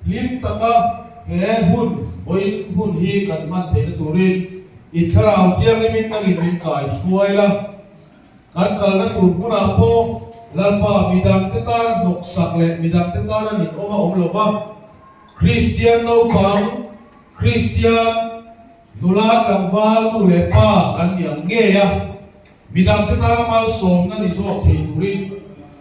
Hlim taka he hun, vawiin hun hi kan hman theihna turin i Thlarau Thianghlimin nangin min kai hruai la. Kan kalna tur hmunah pawh Lalpa midangte tan hnawksak leh midangte tana ninawm a awm lo va, Kristian naupang, Kristian nula tlangval nu leh pa kan ni ang ngei a, midangte tana malsawmna ni zawk thei turin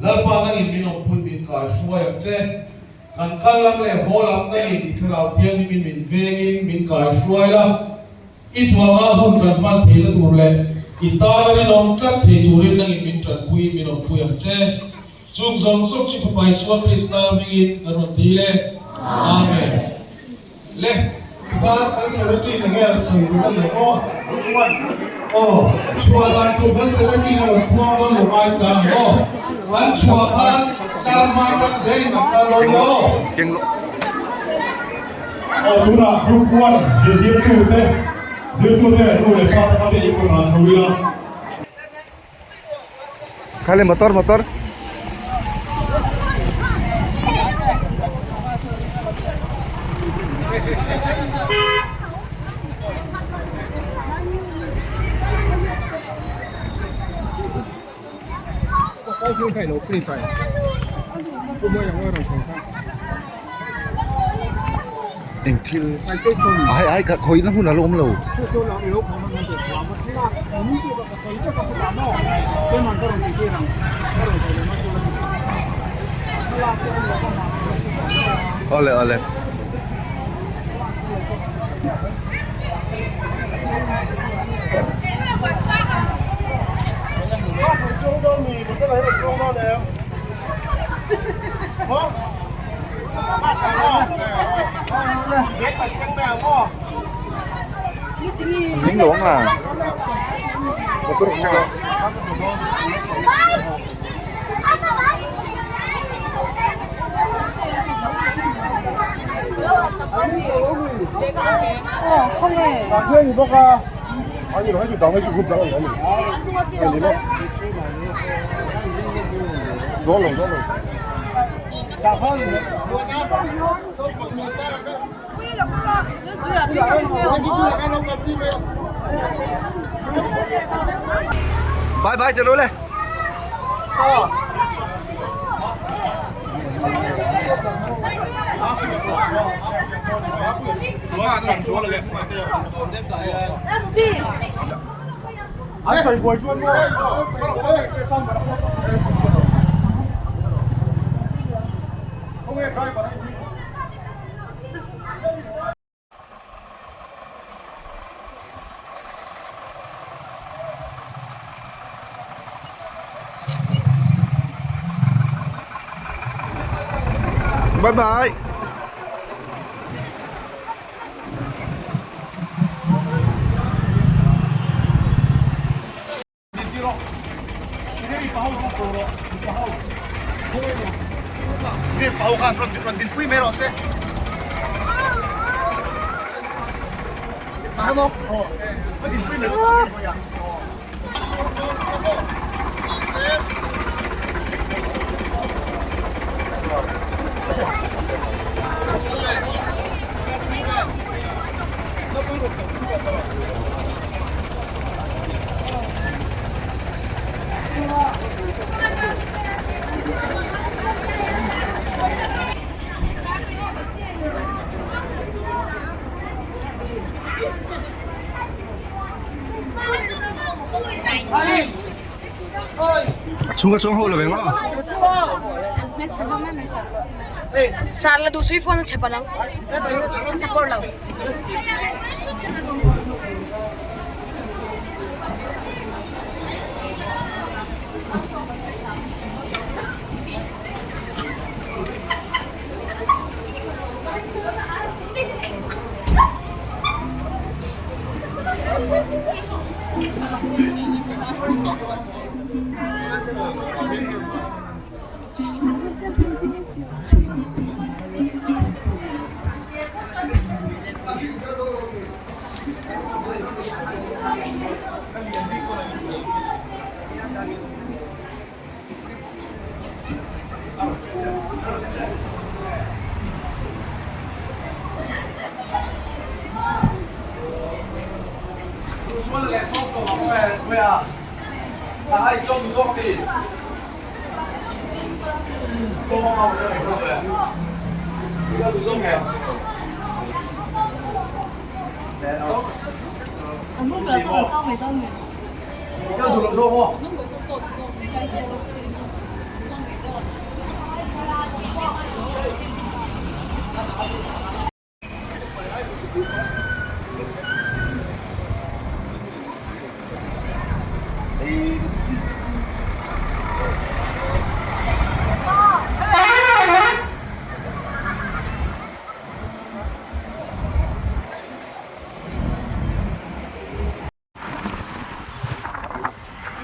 Lalpa nangin min awmpui min kai hruai ang che. Kan kal lam leh haw lam nangin i Thlarau Thianghlimin min vengin min kai hruai la. I thuanga hun kan hman theihna tur leh i tana rinawm tlat thei turin nangin min tanpui min awmpui ang che. Chung zawng zawng chu Fapa Isua Krista hmingin kan rawn ti le. Amen. Le, tikhan kan secretary ta nge a sawi duh a ni aw. Aw, chhuah dan tur kan secretary a rawn phuang dawn lo ngai tlang ang aw. Kan chhuah khan tlar hma atang zelin kan kal dawn nia aw. Aw tunah group one zirtirtute zirtute nu leh pa te kha te input ah chho ila. Khale motor motor. Eng thil ai ai kha khawihna hun a la awm lo. Awle awle. Ning lo ang a. Bye bye chalo le. Bye bye. Chhunga chuang ho lo veng aw. Sar la duh sui phone a chhe palang. Support lo.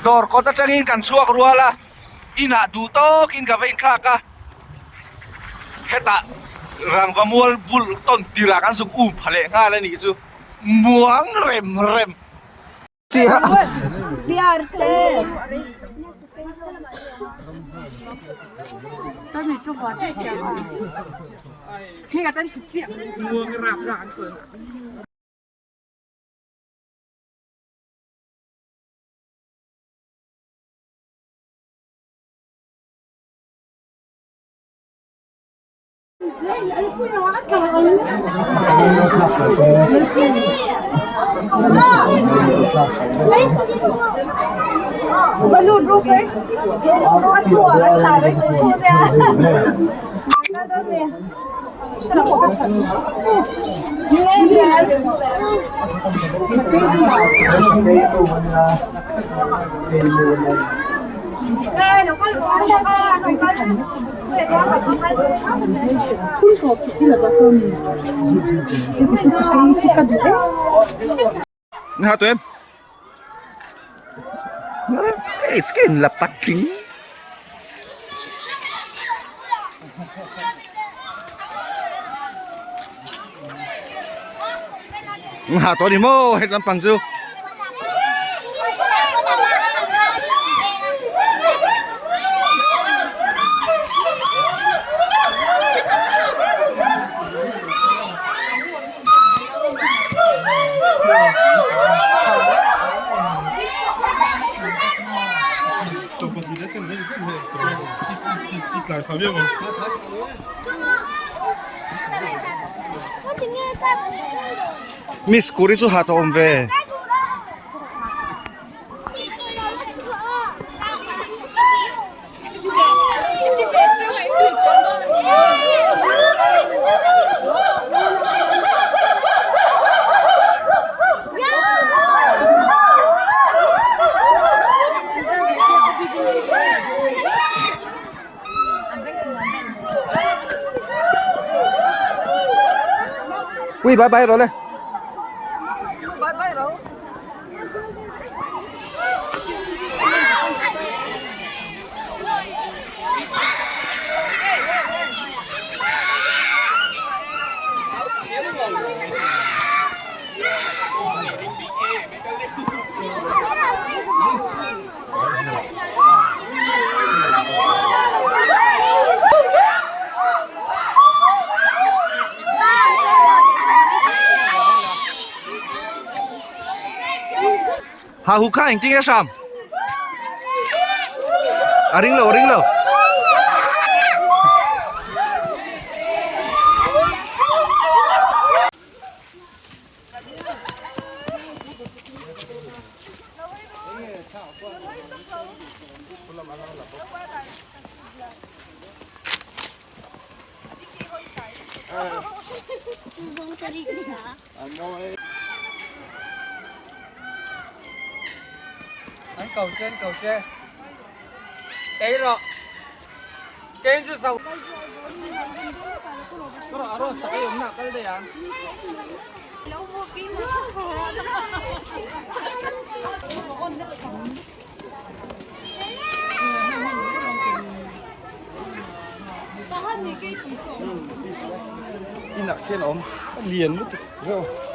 Dawr kawt atangin kan chhuak rual a, inah duh tawkin ka va inthlak a, hetah rangva mual bul tawn tirah kan zuk um pha leh nghal a nih chu, muang rem rem. Nga tụi em. It's cái là parking. Hà tối đi mô hết lắm bằng du. Miss Kuri chu ha tawh awm ve. Ui bye bye rồi lên. Ha hu kha engtin nge hram a ring lo a ring lo Inah khian a awm a lian lutuk reuh a.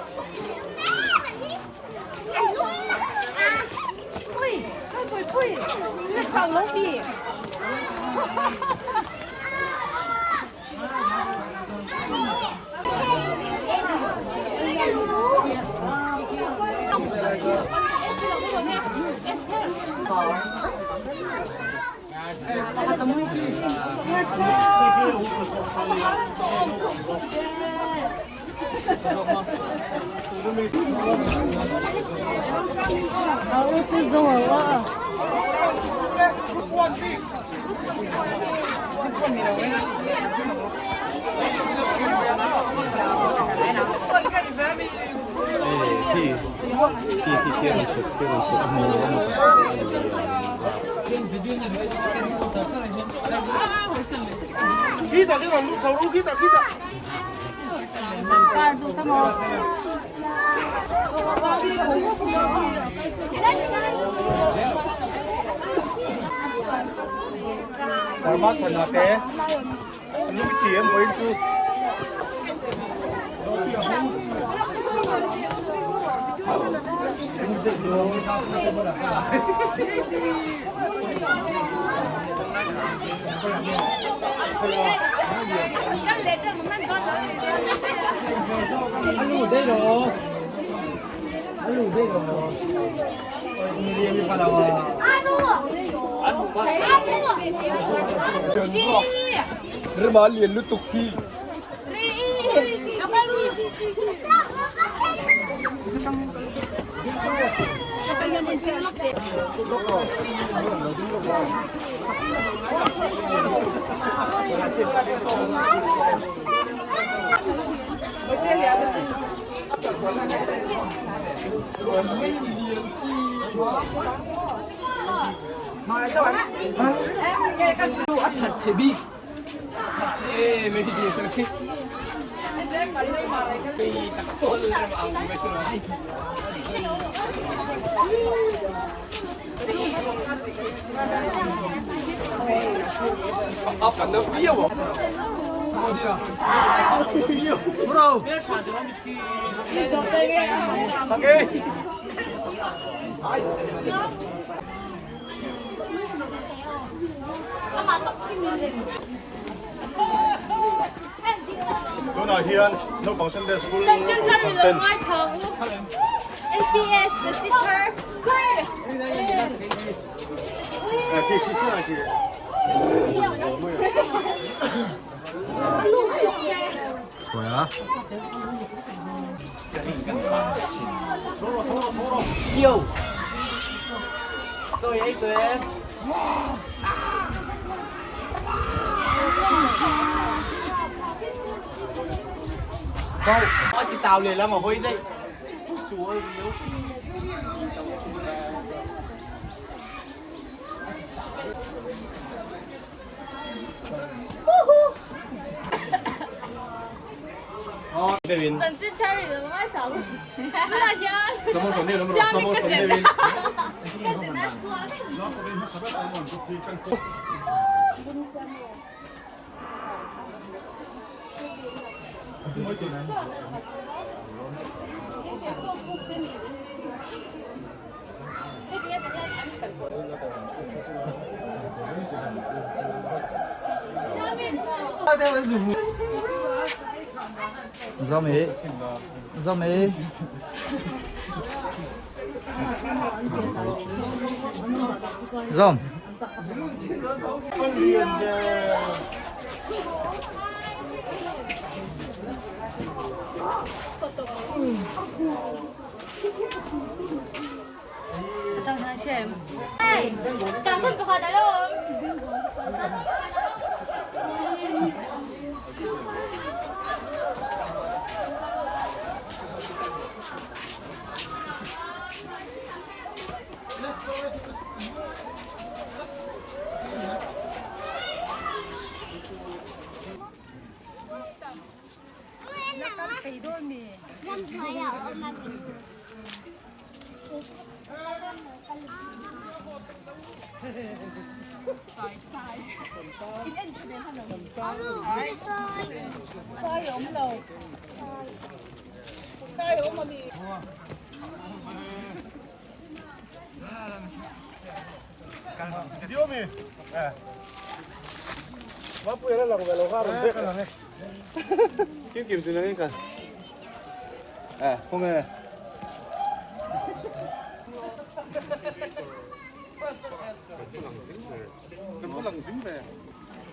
Tunah hian naupang Sunday School ten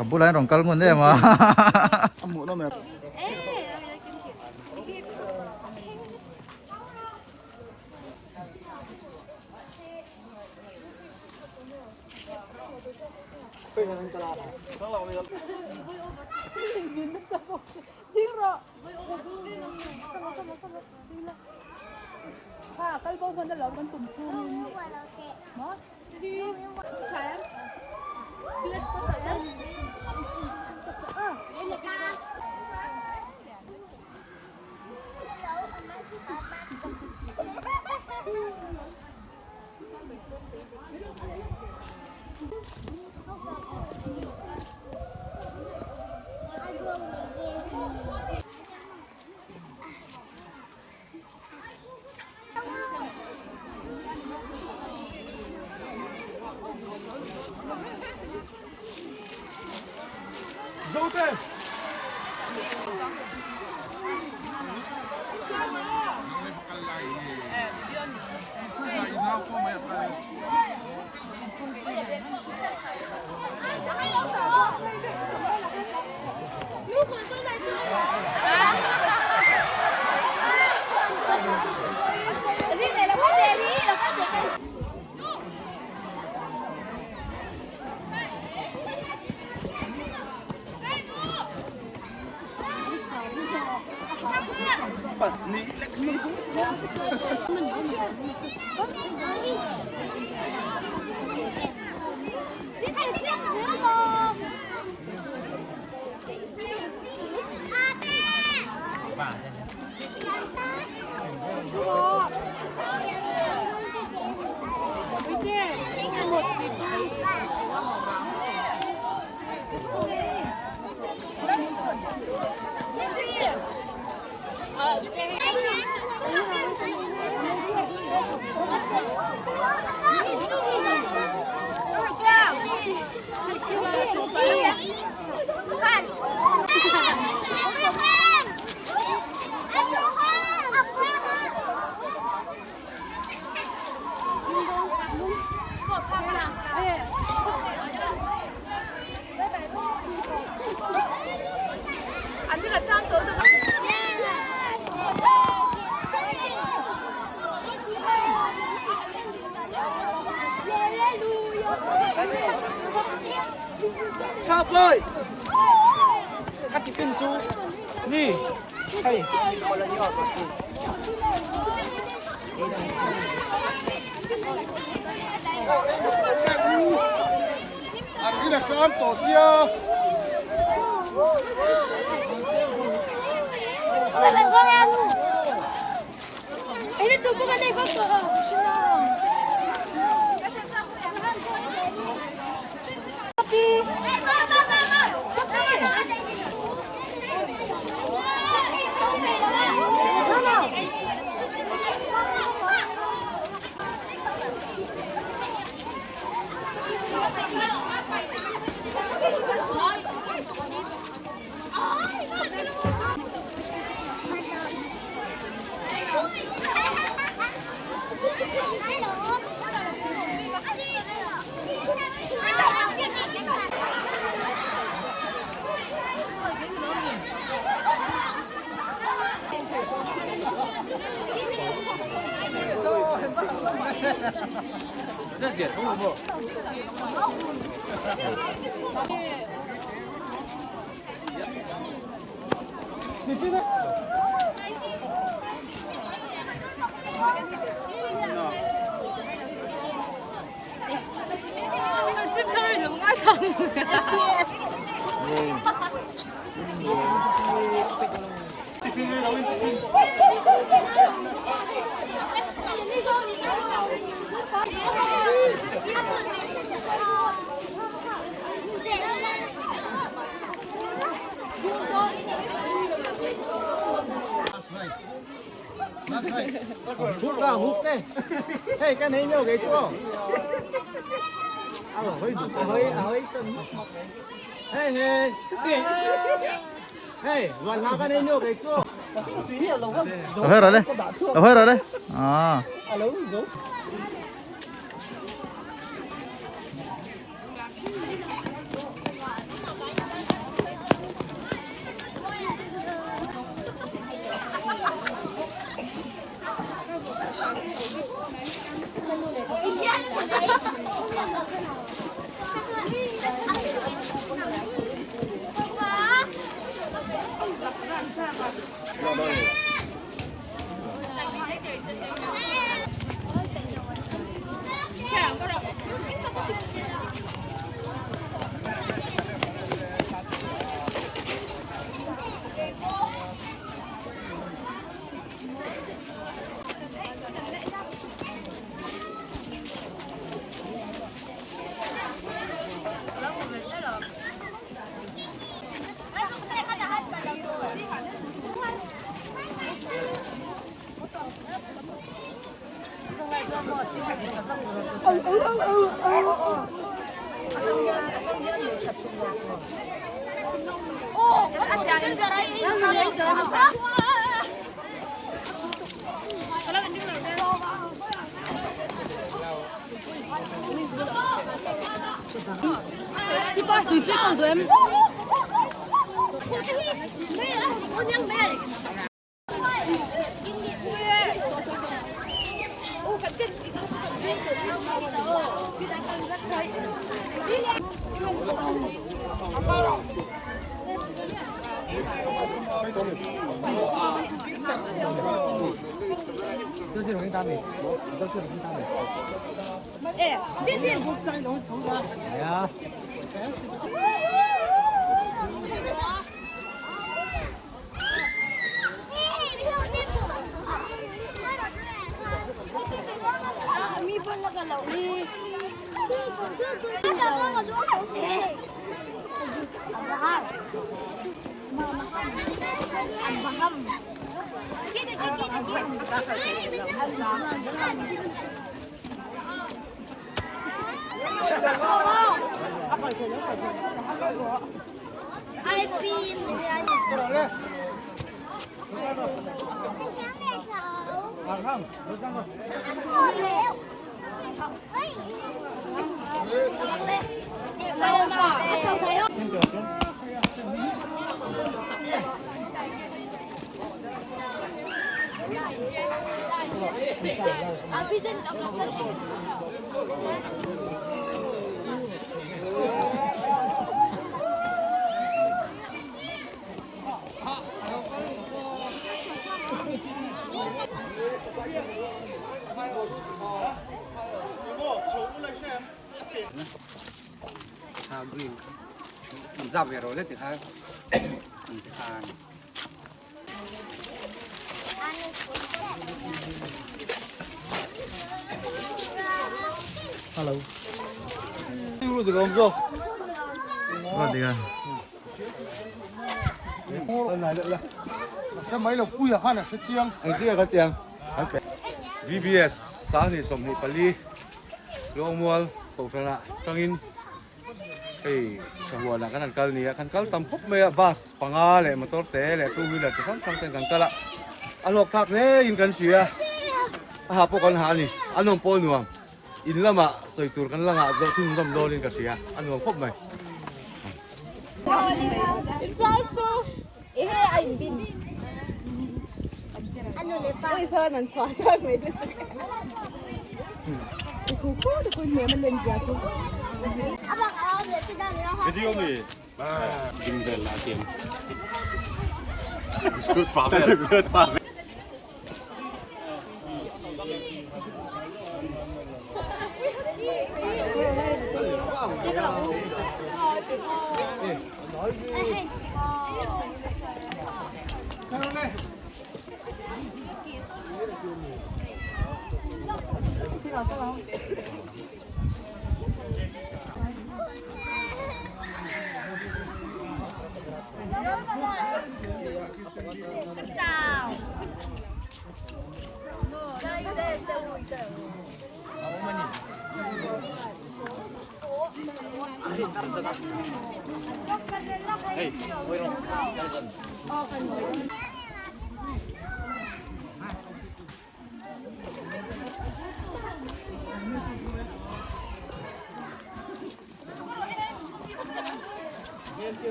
Ka bulah hian rawn kal ngun em a. A hmuhnawm em? Hết rồi đấy, hết rồi đấy. À. VBS 2024 Luangmual Kohhranah tangin hei sahuanah kan han kal ni a, kan kal tam khawp mai a, bus panga leh motor te leh two wheeler chi hrang hrang ten kan kal a, a hlawk thlak hle in kan hria a ha pawh kan ha a ni, a nawm pawh nuam in lamah sawi tur kan la ngah zawh chhunzawm dawn in ka hria a nuam khawp mai. Video mi ding vel la tiang